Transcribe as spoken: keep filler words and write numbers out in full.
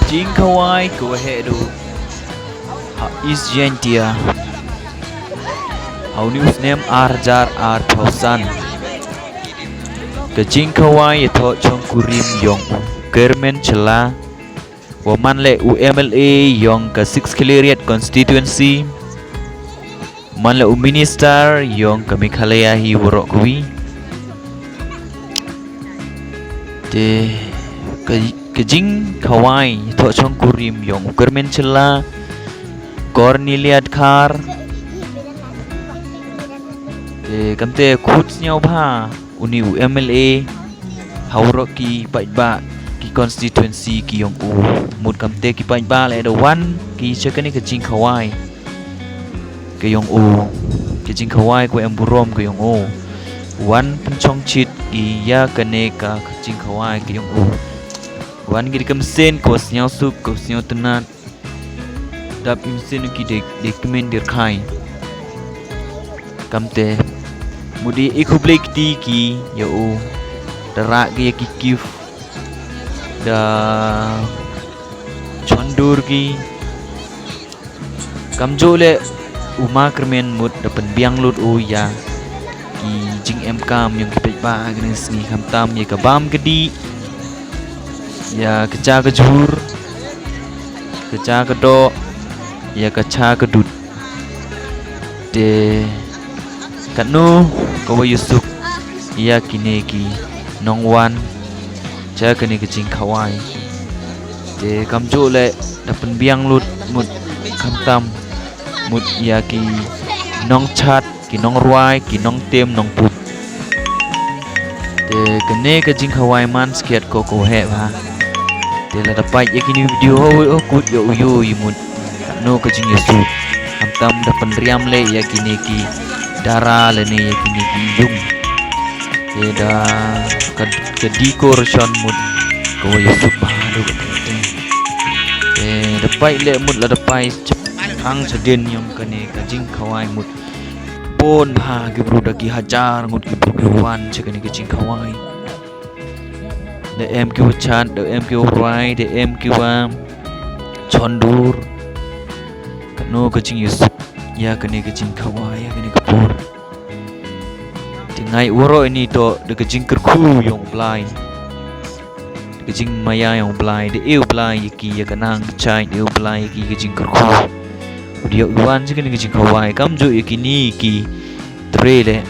Jingkhawai ka waheh du ha East Jaintia ha u snem ar hajar arphew san. Ka jingkhawai ïathoh shongkurim yong u Kyrmen Shylla, wa man leh u M L A yong ka Six Khliehriat Constituency, man leh u Minister yong ka Meghalaya hi waroh kawi. Te ka, ka jingkhawai ïathoh shongkurim yong u Kyrmen Shylla, Cornelia Dkhar. Te kamte khut sñiaw bha uni u M L A ha waroh ki paidbah ki constituency ki yong u. Mut kamte ki paidbah leh da wan ki sha kane ka jingkhawai ka yong u, ka jingkhawai ka em burom ka yong u. Wan pynshong shit ki ïa kane ka jingkhawai ka yong u. Wan ki da ka mynsiem ka wa sñiaw suk, ka wa sñiaw tynnad. Dap im sien ki de, de kmen de rkhai. Kamte mut i khublei kti ki ïa u, da rah ki ïa ki gift, da shon dur ki. Kamjooh leh u ma Kyrmen mut da pynbiang lut u ïa ki jingemkam yong ki paidbah ha kane ka sngi, khamtam ïa ka bam ka dih, ïa ka ja ka jhur, ka ja ka doh, ïa ka cha ka dud. Te katno ka wa ïasuk ïa kine ki nongwan sha kane ka jingkhawai. Te kamjooh leh da pynbiang lut mut, khamtam mut ïa ki nongchat, ki nongrwai, ki nongtem nongpup. Te kane ka jingkhawai man skhiat ko ko heh bha. Te lada peit ïa kine video ho, ho kut ïa u ïohi mut katno ka jingïasuk. Khamtam da pynriam leh ïa kine ki dara lane ïa kine ki yung. Te da ka, ka decoration mut ka wa ïasuk bha haduh katta katta. Te da peit leh mut lada peit chaphrang chadien yong kane ka jingkhawai mut bun bha ki bru, da ki hajar ngut ki bru ki wan sha kane ka jingkhawai. Da em ki wa chat, da em ki wa rwai, da em ki wa shon dur. Katno ka jingïasuk ïa kane ka jingkhawai ha kane ka por. Te nga ai waroh ine to da ka jingkyrkhu yong u Blai, da ka jingmaïa yong u Blai, da e u Blai ïa ki ïa ka nang ka shai, da e u Blai ïa ki ïa ka jingkyrkhu. U dei u wan sha kane ka jingkhawai, kamjooh ïa kine ki tre leh